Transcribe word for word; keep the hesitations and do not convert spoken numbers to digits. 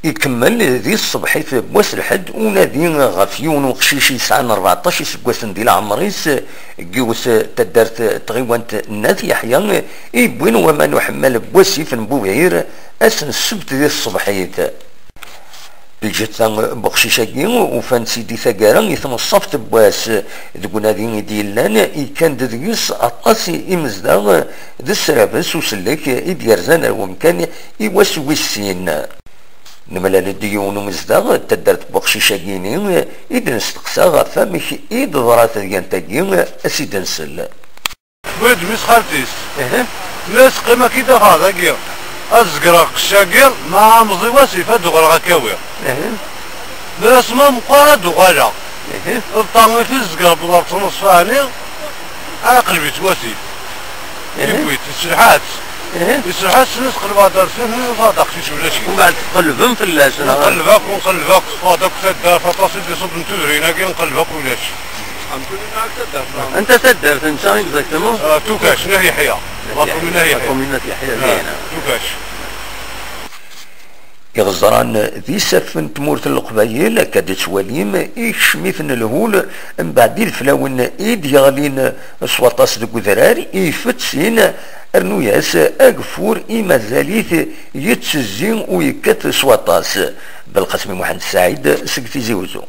Ikemmel di tṣebḥit n wass lḥedd unadi ɣef yiwen uqcic yesɛan rbeɛṭac iseggasen di leɛmer-is, deg yiwet taddart n tɣiwant n At Yeḥya, i yewwin waman uḥemmal n wasif n Bubɛir, ass n ssebt di tṣebḥit. Lǧetta n uqcic-agi ufan-tt-id di taggara i tneṣṣaft n wass. Deg unadi i d-yellan, ikkan-d deg-s aṭas imezdaɣ d srabes usellek i d-yerzan ar wemkan i wass wis sin. Nemlal-d yiwen umezdaɣ n taddart n uqcic-agi-ni i d-nesteqsa ɣef wamek i d-teḍra tedyant-agi, a s-id-nsel. Wid d mmi-s xalti-s. Ihi. Nna-s qqim akka i d-axeɣ dagi. Ad zegreɣ qecc-agi, ma amẓi wasif ad d-uɣaleɣ ad k-awiɣ. Ihi. Nna-s ma meqqar ad d-uɣaleɣ. Ihi. Ṭṭa i t-izegreɣ berra ttneṣfani, ara qleb-itt wasif. Ihi. Yewwi-tt, iselḥa-tt. Ihi. Iselḥa-tt, nna-s qelbeɣ-d ar tefat, nna-s aqcic ulac-it. Umbeɛd tqelbem fell-as, neɣ? Nqelleb akk, nqelleb akk, ffɣeɣ-d akk taddart, aṭas i d-iṣubben tudrin-agi, nqelleb akk ulac. Anta taddart netta exactement? Ah, Tukac, n At Yeḥya. La commune n At Yeḥya. La commune n At Yeḥya, ah, dihin. Tukac. Iɣeẓran d isaffen n tmurt n Leqbayel, akka d-tettwalim, ikcem-iten lhul mbeɛd ideflawen i d-yeɣlin s waṭas deg udrar, ifettin, rnu-yas ageffur i mazal-it yettezzi u yekkat s waṭas. Belqasem Muḥend Saɛid seg Tizi Uzzu.